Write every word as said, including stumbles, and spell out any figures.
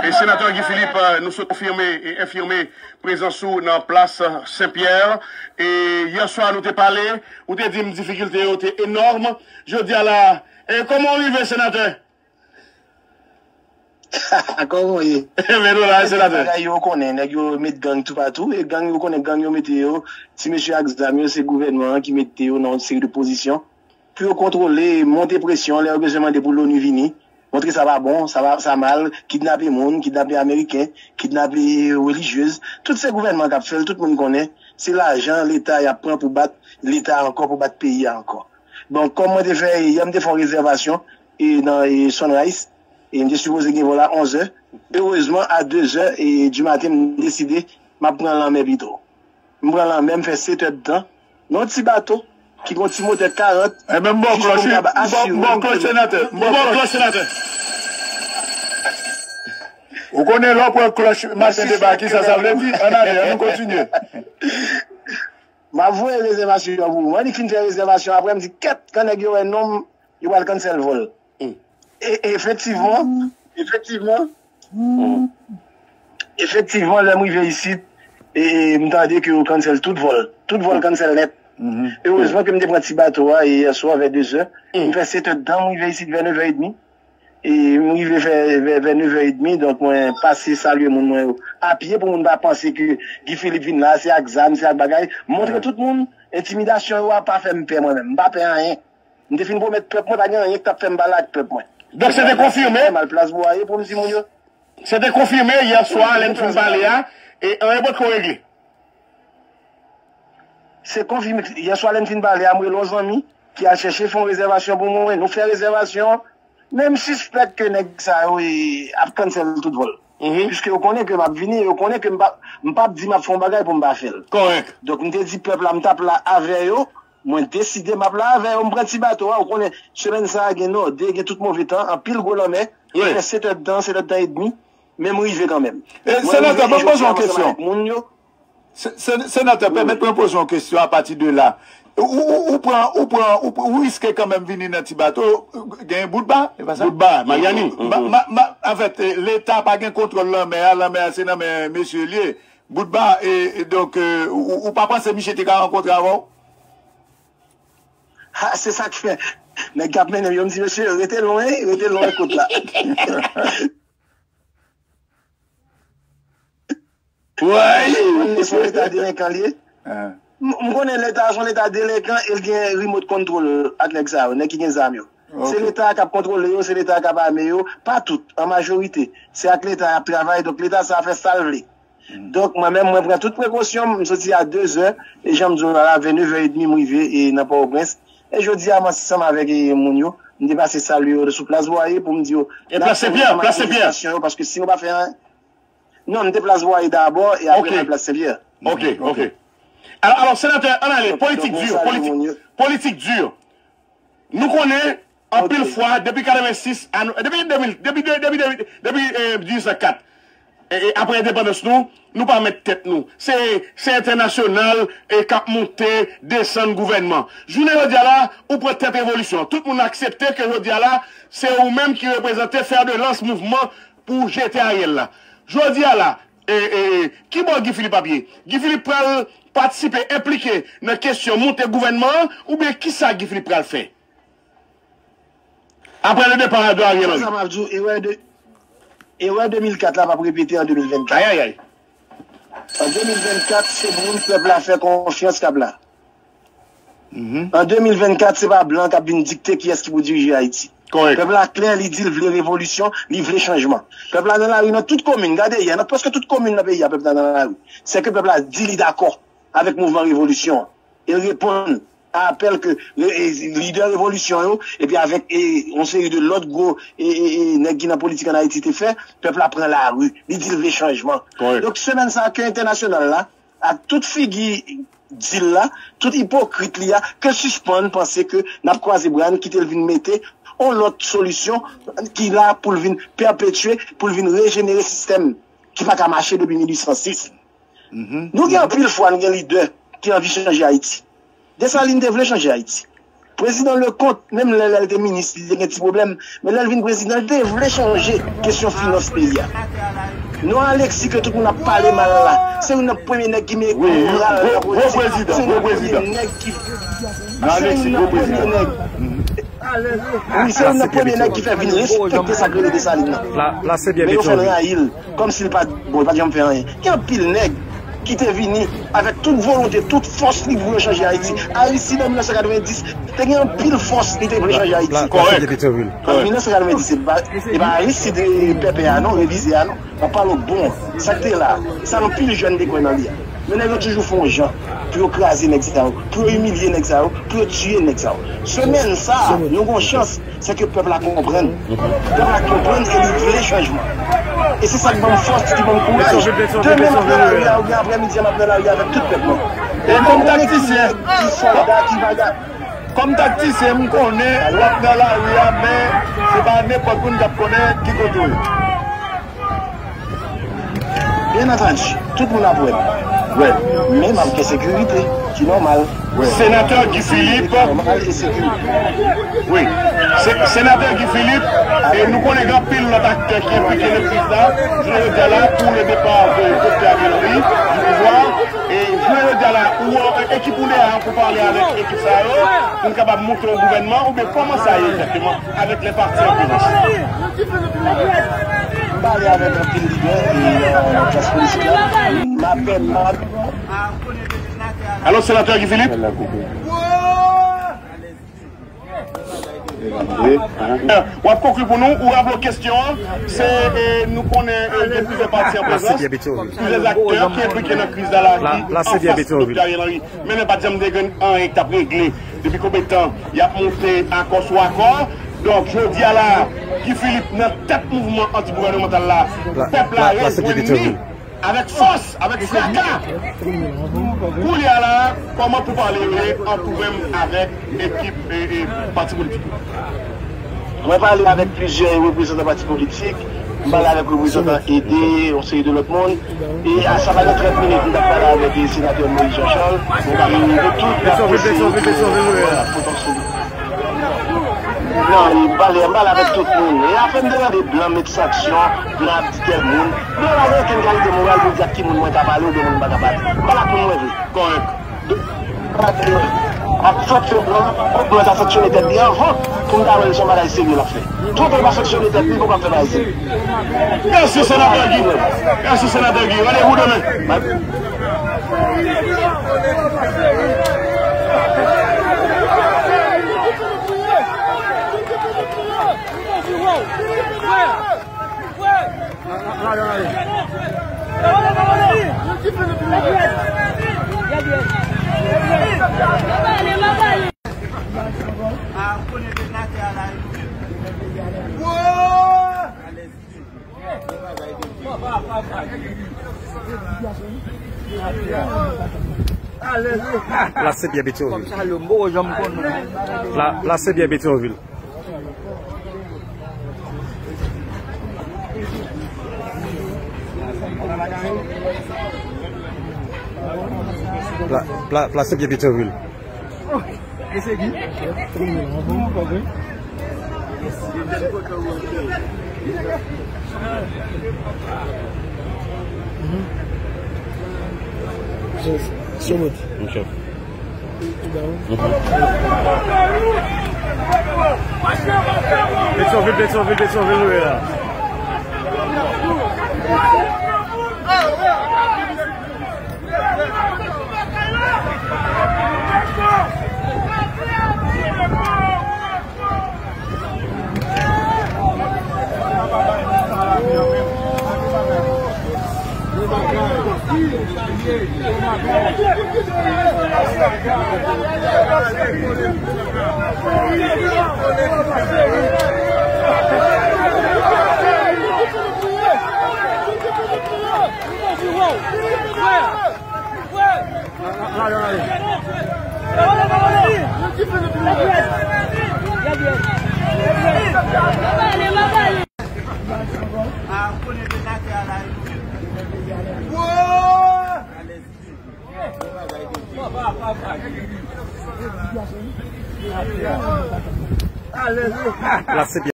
E Senatè Guy Philippe, nou sot konfime e enfime prezans ou nan plas Sen Pyè. E yè swa nou te pale, ou te di m difikilte yo te enòm. Jodi a la, e kòman w rive, Senatè? Kòman w ye? Men nou la, Senatè. Bagay yo konnen, nèg yo met gang toupatou, e gang yo konnen, gang yo mete yo, ti mesye ak zam yo, se gouvènman an ki mete yo nan yon seri de pozisyon pou yo kontwole, monte presyon, lè yo bezwen mande pou l'ONU vini, montre sa pa bon, sa pa, sa mal, kidnape moun, kidnape ameriken, kidnape relijyez. Tout se gouvènman k ap fè l, tout moun konnen. Se lajan Leta y ap pran pou bat Leta ankò, pou bat peyi a ankò. Bon, kòm mwen te fè yè, m te fè yon rezèvasyon e nan e Sunrise, e m te sipoze gen vòl a onzè. Erezman, a dezè e di maten, m deside m ap pran lanmè pito. M pran lanmè, m fè sèt èdtan nan yon ti bato ki gen yon ti motè karant. Ebyen, m ba w klòch, m ba w klòch, senatè. M ba w klòch, senatè. Ou konnen lè w pran klòch maten deba, kisa sa vle di? Ann ale, ann nou kontinye. M ap voye rezèvasyon an pou ou. Mwen, li fin fè rezèvasyon, apre m di, kèt, kan nèg yo wè non m, yo pral cancel vòl. E, e efektivman, efektivman, efektivman, lè m rive isit, e, e m tande ke yo cancel tout vòl. Tout vòl cancel nèt. Erezman ke m te pran ti bato a, e yè swa, vè dezè, m fè sèt èdtan, m rive isit vè nevè edmi. E m rive fè vè, vè nevè edmi, donk mwen pase salye moun mwen yo apye pou moun pa panse ke Guy Philippe vin la, se ak zam, se ak bagay. Montre tout moun, entimidasyon yo a pa fè m pè mwen menm. M pa pè anyen. M te fin pwomèt pèp mwen, pa gen anyen ki t ap fè m pale ak pèp mwen. Donk se te konfime? M al plas Bwaye pou m di moun yo. Se te konfime yè swa, lè n fin pale a, e anyen potko regle. Se konfime, yè swa lè n fin pale a, m rele yon zanmi ki al chèche fè yon rezèvasyon pou mwen. Nou fè rezèvasyon, men m sispèk ke nèg sa yo e, ap cancel tout vòl. Piske yo konnen ke m ap vini, yo konnen ke m p ap, m p ap di m ap fè yon bagay pou m pa fè l. Kòrèk. Donk, m te di pèp la, m t ap la avè yo, mwen deside m ap la avè yo, m pran ti bato a, ou konnen, semèn sa a gen nòde, gen tout move tan, anpil gwo lanmè, m fè sèt èdtan, sèt èdtan edmi, men m rive kanmenm. E, senatè, ban m poze yon kesyon. Mwen, m rive, jodi a, m ansanm avèk moun yo. Se-, se-, senatè, pèmèt mwen poze yon kesyon apati de la. Ou, ou, ou pran, ou pran, ou, ou riske kanmenm vini nan ti bato, gen Boutba, e pa sa? Boutba, Maryani. Ma, ma, ma, anfèt, eh, Leta pa gen kontwòl lanmè a, lanmè a se nan men mesye l ye. Boutba, e, e donk, eh, ou, ou, ou pa panse misye te ka rankontre avè w? Ha, se sa k fè. Nèg k ap mennen m yo, m di, mesye, rete lwen, rete lwen kot la. Wi. Ou konnen se yon leta delenkan l ye. M, m konnen leta a se yon leta delenkan e l gen remote control ak nèg sa yo, nèg ki gen zam yo. Se leta a k ap kontwole yo, se leta a k ap ame yo, pa tout, an majorite. Se ak leta a y ap travay, donk leta sa a fè sa l vle. Donk, mwen menm, mwen pran tout prekosyon m, m soti a dezè, e jan m di w la, vè nevè edmi m rive e nan Pòtoprens. E jodi a, m ansanm avèk e, moun yo, m te pase salye yo sou plas Bwaye pou m di yo, n ap fè manifestasyon yo, paske si nou pa fè anyen, non, m te plas Bwaye dabò, e apre m al plas Senpyè. Ok, ok. Alò, alò, senatè, ann ale, politik di, politik, politik di. Nou konnen, anpil fwa, depi katrevensis, a nou, depi de mil, depi de, depi de, depi, eh, dizuit san kat, e, e, apre endepandans nou, nou pa mèt tèt nou. Se, se entènasyonal, e, k ap monte, desann gouvènman. Jounen jodi a la, ou pran tèt revolisyon. Tout moun aksepte ke jodi a la, se ou menm ki reprezante fè de lans mouvman pou jete Ariel la. Jodi a la, e, e, e, ki bò Guy Philippe ap ye? Guy Philippe pral patisipe, enplike nan kesyon monte gouvènman an, oubyen kisa Guy Philippe pral fè? Apre le départ de Ariel Henry. Sa m ap di w, erè de, erè de mil kat la p ap repete an de mil vennkat. Ay, ay, ay. An de mil vennkat, se moun pèp la fè konfyans k ap la. An de mil vennkat, se pa blan k ap vin dikte kiyès ki pou dirije Ayiti. Kòrèk. Pèp la klè, li di l vle revolisyon, li vle chanjman. Pèp la nan lari nan tout komin. Gade yè, nan prèske tout komin nan peyi a, pèp la nan lari. Sèke pèp la di li dakò avèk mouvman revolisyon an. E reponn a apèl ke, e, e, lidè revolisyon yo, epi avèk, e, yon seri de lòt gwo, e, e, e, nèg ki nan politik ann Ayiti te fè, pèp la pran lari. Li di l vle chanjman. Kòrèk. Donk, semèn sa a, ke entènasyonal la, ak tout figi di l la, tout ipokrit li a, ke sispann panse ke n ap kwaze bra n, kite l vin mete yon lòt solisyon ki la pou l vin pèpetye, pou l vin rejenere sistèm ki pa ka mache depi mil uit san sis. Nou gen anpil fwa, nou gen lidè ki anvi chanje Ayiti. Desalin te vle chanje Ayiti. Prezidan Leconte, menm lè, lè l te minis, li te gen ti pwoblèm, men lè l vin prezidan, li te vle chanje kesyon finans peyi a. Non Alexis ke tout moun ap pale mal la, se youn nan premye nèg ki mete moral nan polis. Se youn nan premye nèg ki, se youn nan premye nèg. Wi, se youn nan premye nèg ki fè vin respekte sa k rele Desalin nan. Men yo fè l rayi l, kòmsi l pa t bon, li pa t janm fè anyen. Gen anpil nèg ki te vini avèk tout volonte, tout fòs li pou yo chanje Ayiti. Aristide an mil nèf san katrevendis, te gen anpil fòs li te vle chanje Ayiti. An mil nèf san katrevendis, se pa, se pa Aristide pèpè a non, revize a non. M ap pale w bon, sa k te la, sa anpil jèn te kwè nan li a. Men nèg yo toujou fè yon jan pou yo kraze nèg sa yo, pou yo imilye nèg sa yo, pou yo tiye nèg sa yo. Semèn sa, nou gon chans, se ke pèp la konprann. Pèp la konprann e li vle chanjman. E se sa k ban m fòs, ki ban m kouraj. Demen m ap nan lari a, oubyen aprèmidi a m ap nan lari a avèk tout pèp mwen. E kòm taktisyen, ki sòlda, ki vaga. Kòm taktisyen, m konnen w ap nan lari a, men se pa nenpòt moun k ap konnen ki kote w ye. Byen antandi, tout moun ap wè m. Wi. Men m ap gen sekirite, ki nòmal. Wi. Senatè Guy Philippe. Nòmal e sekirite. Wi. Se-, Senatè Guy Philippe, e nou konnen gen anpil lòt aktè ki enplike nan kriz la. Jounen jodi a la, pour le départ de Doktè Ariel Henry du pouvoir. E jounen jodi a la, ou, e, ekip ou dèyè a pou pale avèk ekip sa yo, pou n kapab monte yon gouvènman, oubyen kòman sa ye egzakteman avèk lè pati an prezans? M pale avèk anpil lidè e, e, klas politik la. M apè, m ap Alò, Senatè Guy Philippe? W ap konkli pou nou, ou raple w kesyon an, se, e, nou konnen, e, gen plizyè pati an prezans, plizyè aktè ki enplike nan kriz la, la ki anfas Doktè Ariel Henry. Men lè pa t janm te gen anyen ki t ap regle. Depi konbyen tan y ap monte akò sou akò? Donk, jodi a la, Guy Philippe nan tèt mouvman anti-gouvènemantal la, pèp la rejwenn li avèk fòs, avèk fraka. Koulye a la, kòman poupale yo ye ant ou menm avèk ekip e, e pati politik yo? Mwen pale avèk plizyè reprezantan pati politik, m pale avèk reprezantan ede, yon seri de lòt moun. E a sa pa gen trant minit, m t ap pale avèk, e, senatè Moïse Jean Charles. E nou tout n ap eseye pou, pou n ap potansyèl. Non, e m pale, m pale avèk tout moun. E afè m te tande blan met sanksyon, blan ap di tèl moun. Blan pa gen okenn kalite moral pou di ak ki moun mwen ka pale oubyen moun m pa ka pale. M pale ak moun mwen vle. Kòrèk. Ap sanksyone blan, fòk blan ta sanksyone tèt li anvan pou m ta wè l se yon bagay serye l ap fè. Toutan l pa sanksyone tèt li, li poko ap fè bagay serye. Mèsi, Senatè Guy. Mèsi, Senatè Guy. Randevou demen. Plas se byen Petyonvil. Pla-, plas se byen Petyonvil. Pla-, pla-, plas se byen Petyonvil. Yes, so much. Petyonvil, Petyonvil, Petyonvil, nou ye la. Plas se byen.